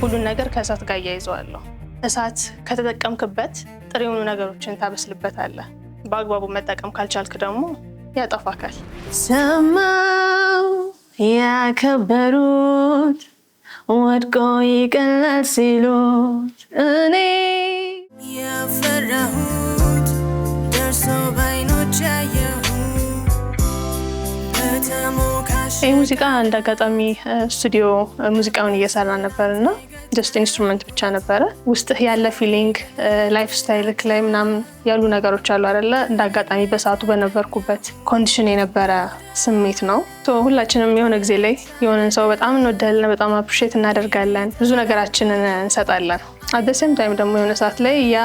ሁሉን ነገር ከእሳት ጋር እያይዘዋለሁ። እሳት ከተጠቀምክበት ጥሩ የሆኑ ነገሮችን ታበስልበታለህ። በአግባቡ መጠቀም ካልቻልክ ደግሞ ያጠፋካል። ሰማው ያከበሩት ወድቆ ይቀላል ሲሉት እኔ የፈራሁት ደርሶ ባይኖች ያየሁት በተሞካሽ ይህ ሙዚቃ እንደ አጋጣሚ ስቱዲዮ ሙዚቃውን እየሰራ ነበር እና just instrument ብቻ ነበረ። ውስጥህ ያለ feeling፣ lifestyle ክ ላይ ምናምን ያሉ ነገሮች አሉ አይደለ? እንደ አጋጣሚ በሰዓቱ በነበርኩበት condition የነበረ ስሜት ነው። ሁላችንም የሆነ ጊዜ ላይ የሆነን ሰው በጣም እንወዳለን፣ በጣም appreciate እናደርጋለን፣ ብዙ ነገራችንን እንሰጣለን። At the same time ደግሞ የሆነ ሰዓት ላይ ያ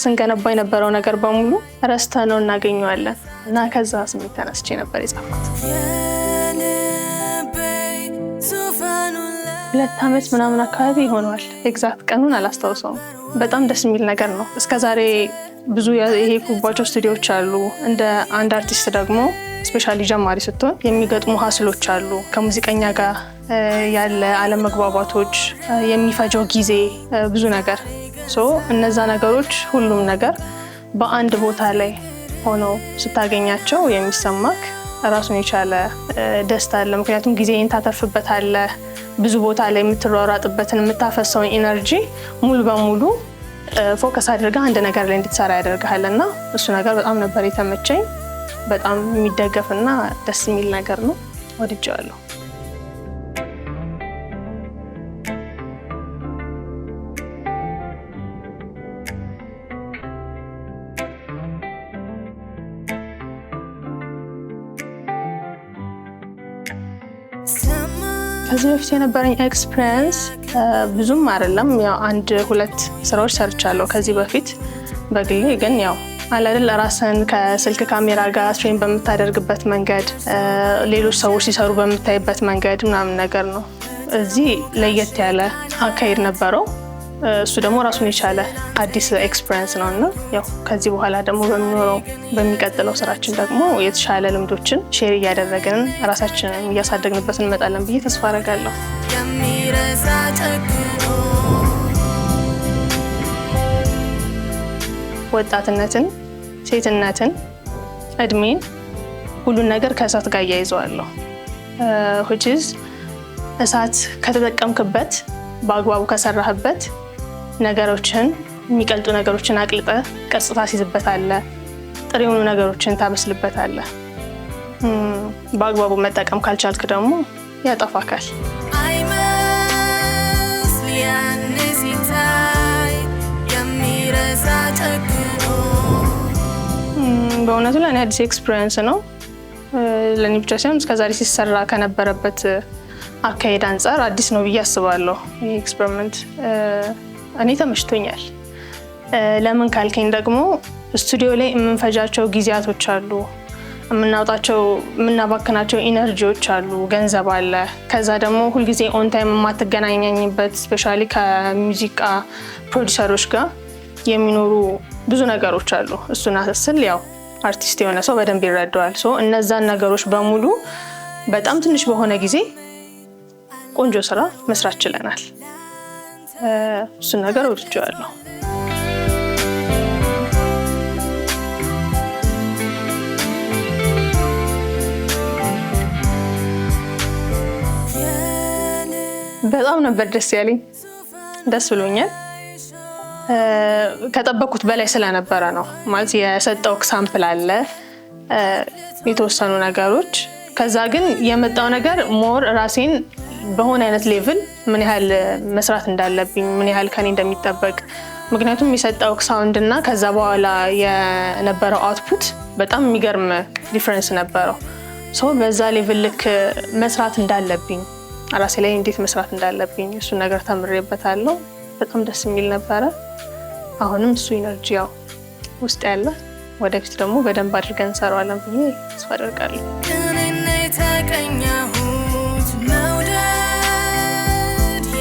ስንገነባ የነበረው ነገር በሙሉ ረስተነው እናገኘዋለን እና ከዛ ስሜት ተነስቼ ነበር የጻፍኩት። የልቤ ዙፋኑ ላይ 2 ዓመት ምናምን አካባቢ ይሆነዋል። Exact ቀኑን አላስታውሰውም። በጣም ደስ የሚል ነገር ነው። እስከዛሬ ብዙ የሄድኩባቸው ስቱዲዮዎች አሉ። እንደ አንድ አርቲስት ደግሞ especially ጀማሪ ስትሆን የሚገጥሙ hassle ኦች አሉ። ከሙዚቀኛ ጋር ያለ አለመግባባቶች፣ የሚፈጀው ጊዜ፣ ብዙ ነገር። So እነዛ ነገሮች ሁሉም ነገር በአንድ ቦታ ላይ ሆነው ስታገኛቸው የሚሰማክ ራሱን የቻለ ደስታ አለ። ምክንያቱም ጊዜን ታተርፍበታለህ። ብዙ ቦታ ላይ የምትሯሯጥበትን የምታፈሰውን energy ሙሉ በሙሉ focus አድርገህ አንድ ነገር ላይ እንድትሰራ ያደርግሃል እና እሱ ነገር በጣም ነበር የተመቸኝ። በጣም የሚደገፍና ደስ የሚል ነገር ነው። ወድጄዋለሁ። ከዚህ በፊት የነበረኝ experience ብዙም አይደለም። ያው አንድ ሁለት ስራዎች ሰርቻለሁ ከዚህ በፊት በግሌ። ግን ያው አለ አይደል፣ ራስን ከስልክ ካሜራ ጋር train በምታደርግበት መንገድ፣ ሌሎች ሰዎች ሲሰሩ በምታይበት መንገድ ምናምን ነገር ነው። እዚህ ለየት ያለ አካሄድ ነበረው። እሱ ደግሞ ራሱን የቻለ አዲስ experience ነው እና ያው ከዚህ በኋላ ደግሞ በሚኖረው በሚቀጥለው ስራችን ደግሞ የተሻለ ልምዶችን share እያደረግን ራሳችንን እያሳደግንበት እንመጣለን ብዬ ተስፋ አደርጋለሁ። የሚረሳ ጨክኖ ወጣትነትን፣ ሴትነትን፣ እድሜን፣ ሁሉን ነገር ከእሳት ጋር እያይዘዋለሁ። Which is እሳት ከተጠቀምክበት፣ በአግባቡ ከሰራህበት ነገሮችን፣ የሚቀልጡ ነገሮችን አቅልጠህ ቅርጽ ታስይዝበታለህ። ጥሩ የሆኑ ነገሮችን ታበስልበታለህ። በአግባቡ መጠቀም ካልቻልክ ደግሞ ያጠፋካል። አይመስል ያኔ ሲታይ የሚረሳ ጨክኖ። በእውነቱ ለእኔ አዲስ experience ነው። ለእኔ ብቻ ሳይሆን እስከዛሬ ሲሰራ ከነበረበት አካሄድ አንጻር አዲስ ነው ብዬ አስባለሁ። ይህ experiment እኔ ተመችቶኛል። ለምን ካልከኝ ደግሞ ስቱዲዮ ላይ የምንፈጃቸው ጊዜያቶች አሉ፣ የምናወጣቸው የምናባክናቸው energy ዎች አሉ፣ ገንዘብ አለ። ከዛ ደግሞ ሁልጊዜ on time የማትገናኘኝበት especially ከሙዚቃ ፕሮዲሰሮች ጋር የሚኖሩ ብዙ ነገሮች አሉ። እሱን ስል ያው አርቲስት የሆነ ሰው በደንብ ይረዳዋል። So እነዛን ነገሮች በሙሉ በጣም ትንሽ በሆነ ጊዜ ቆንጆ ስራ መስራት ችለናል። እሱን ነገር ወድጄዋለሁ። በጣም ነበር ደስ ያለኝ። ደስ ብሎኛል። ከጠበኩት በላይ ስለነበረ ነው። ማለት የሰጠው sample አለ የተወሰኑ ነገሮች። ከዛ ግን የመጣው ነገር more ራሴን በሆነ አይነት level ምን ያህል መስራት እንዳለብኝ፣ ምን ያህል ከኔ እንደሚጠበቅ፣ ምክንያቱም የሰጠው sound እና ከዛ በኋላ የነበረው output በጣም የሚገርም difference ነበረው። So በዛ level ልክ መስራት እንዳለብኝ፣ ራሴ ላይ እንዴት መስራት እንዳለብኝ እሱን ነገር ተምሬበታለሁ። በጣም ደስ የሚል ነበረ። አሁንም እሱ energy ያው ውስጥ ያለ ወደፊት ደግሞ በደንብ አድርገን እንሰራዋለን ብዬ ተስፋ አደርጋለሁ። ቅኔን የተቀኘሁት መውደድ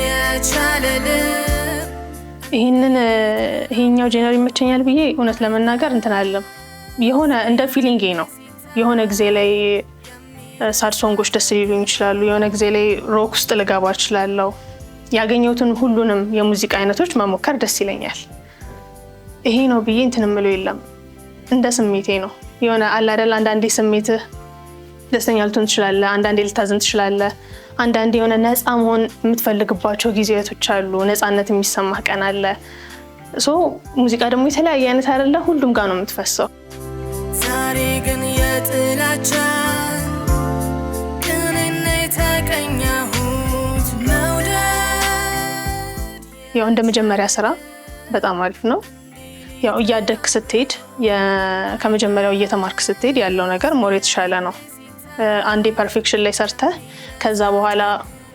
የቻለ ልብ። ይህንን ይሄኛው genre ይመቸኛል ብዬ እውነት ለመናገር እንትን አለም፣ የሆነ እንደ feeling ኤ ነው። የሆነ ጊዜ ላይ sad song ኦች ደስ ሊሉኝ ይችላሉ። የሆነ ጊዜ ላይ rock ውስጥ ልገባ እችላለሁ። ያገኘሁትን ሁሉንም የሙዚቃ አይነቶች መሞከር ደስ ይለኛል። ይሄ ነው ብዬ እንትን የምለው የለም። እንደ ስሜቴ ነው። የሆነ አለ አይደል፣ አንዳንዴ ስሜትህ ደስተኛ ልትሆን ትችላለህ፣ አንዳንዴ ልታዝን ትችላለህ። አንዳንዴ የሆነ ነፃ መሆን የምትፈልግባቸው ጊዜያቶች አሉ። ነፃነት የሚሰማህ ቀን አለ። So ሙዚቃ ደግሞ የተለያየ አይነት አይደለ፣ ሁሉም ጋር ነው የምትፈሰው። ዛሬ ግን የጥላቻ ቅኔን የተቀኘሁት መውደድ። ያው እንደ መጀመሪያ ስራ በጣም አሪፍ ነው። ያው እያደግክ ስትሄድ፣ ከመጀመሪያው እየተማርክ ስትሄድ ያለው ነገር more የተሻለ ነው። አንዴ perfection ላይ ሰርተህ ከዛ በኋላ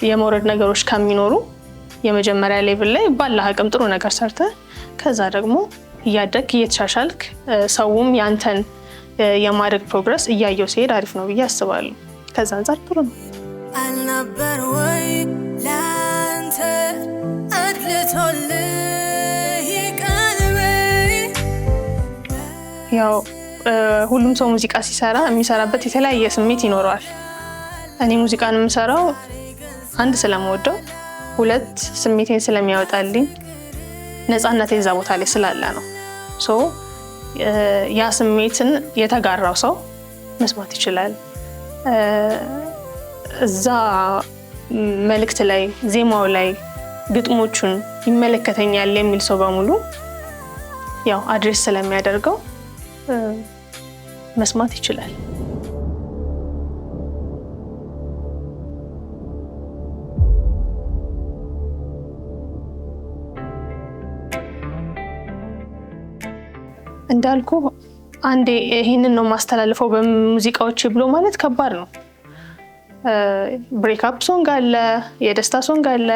የመውረድ ነገሮች ከሚኖሩ የመጀመሪያ level ላይ ባለህ አቅም ጥሩ ነገር ሰርተህ ከዛ ደግሞ እያደግክ እየተሻሻልክ ሰውም ያንተን የማደግ progress እያየው ሲሄድ አሪፍ ነው ብዬ አስባለሁ። ከዛ አንጻር ጥሩ ነው። አልነበር ወይ ላንተ አድልቶልህ ቀልቤ? ያው ሁሉም ሰው ሙዚቃ ሲሰራ የሚሰራበት የተለያየ ስሜት ይኖረዋል። እኔ ሙዚቃን የምሰራው አንድ ስለምወደው፣ ሁለት ስሜቴን ስለሚያወጣልኝ፣ ነፃነቴ እዛ ቦታ ላይ ስላለ ነው። So ያ ስሜትን የተጋራው ሰው መስማት ይችላል። እዛ መልእክት ላይ፣ ዜማው ላይ፣ ግጥሞቹን ይመለከተኛል የሚል ሰው በሙሉ ያው address ስለሚያደርገው መስማት ይችላል። እንዳልኩ አንዴ ይህንን ነው የማስተላልፈው በሙዚቃዎች ብሎ ማለት ከባድ ነው። Breakup song አለ፣ የደስታ song አለ፣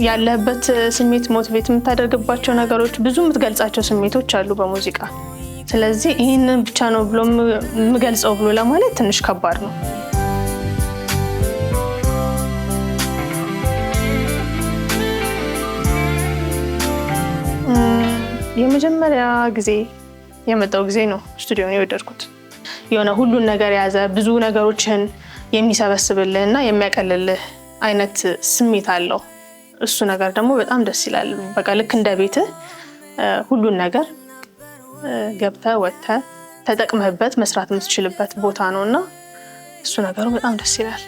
ያለህበት ስሜት motivate የምታደርግባቸው ነገሮች፣ ብዙ የምትገልጻቸው ስሜቶች አሉ በሙዚቃ። ስለዚህ ይህንን ብቻ ነው ብሎ የምገልጸው ብሎ ለማለት ትንሽ ከባድ ነው። የመጀመሪያ ጊዜ የመጣው ጊዜ ነው ስቱዲዮን የወደድኩት። የሆነ ሁሉን ነገር የያዘ፣ ብዙ ነገሮችን የሚሰበስብልህ እና የሚያቀልልህ አይነት ስሜት አለው። እሱ ነገር ደግሞ በጣም ደስ ይላል። በቃ ልክ እንደ ቤትህ ሁሉን ነገር ገብተህ ወጥተህ ተጠቅመህበት መስራት የምትችልበት ቦታ ነው እና እሱ ነገሩ በጣም ደስ ይላል።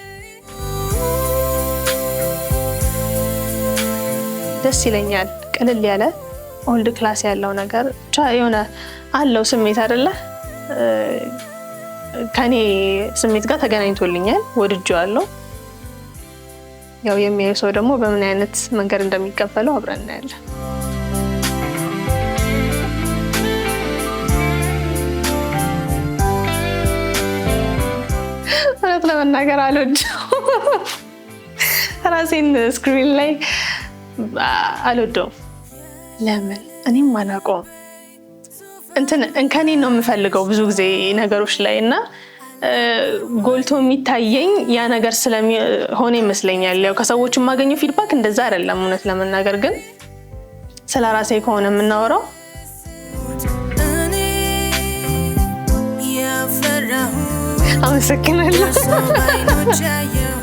ደስ ይለኛል። ቅልል ያለ old class ያለው ነገር ብቻ የሆነ አለው ስሜት አይደለ፣ ከኔ ስሜት ጋር ተገናኝቶልኛል፣ ወድጄዋለሁ። ያው የሚያዩ ሰው ደግሞ በምን አይነት መንገድ እንደሚቀበለው አብረን እናያለን። እውነት ለመናገር አልወደውም። ራሴን screen ላይ አልወደውም። ለምን እኔም አላውቀውም። እንትን እንከኔን ነው የምፈልገው ብዙ ጊዜ ነገሮች ላይ እና ጎልቶ የሚታየኝ ያ ነገር ስለሆነ ይመስለኛል። ያው ከሰዎች የማገኘው feedback እንደዛ አይደለም። እውነት ለመናገር ግን ስለ ራሴ ከሆነ የምናወራው እኔ የፈራሁት አመሰግናለሁ። በዓይኖች ያየሁት።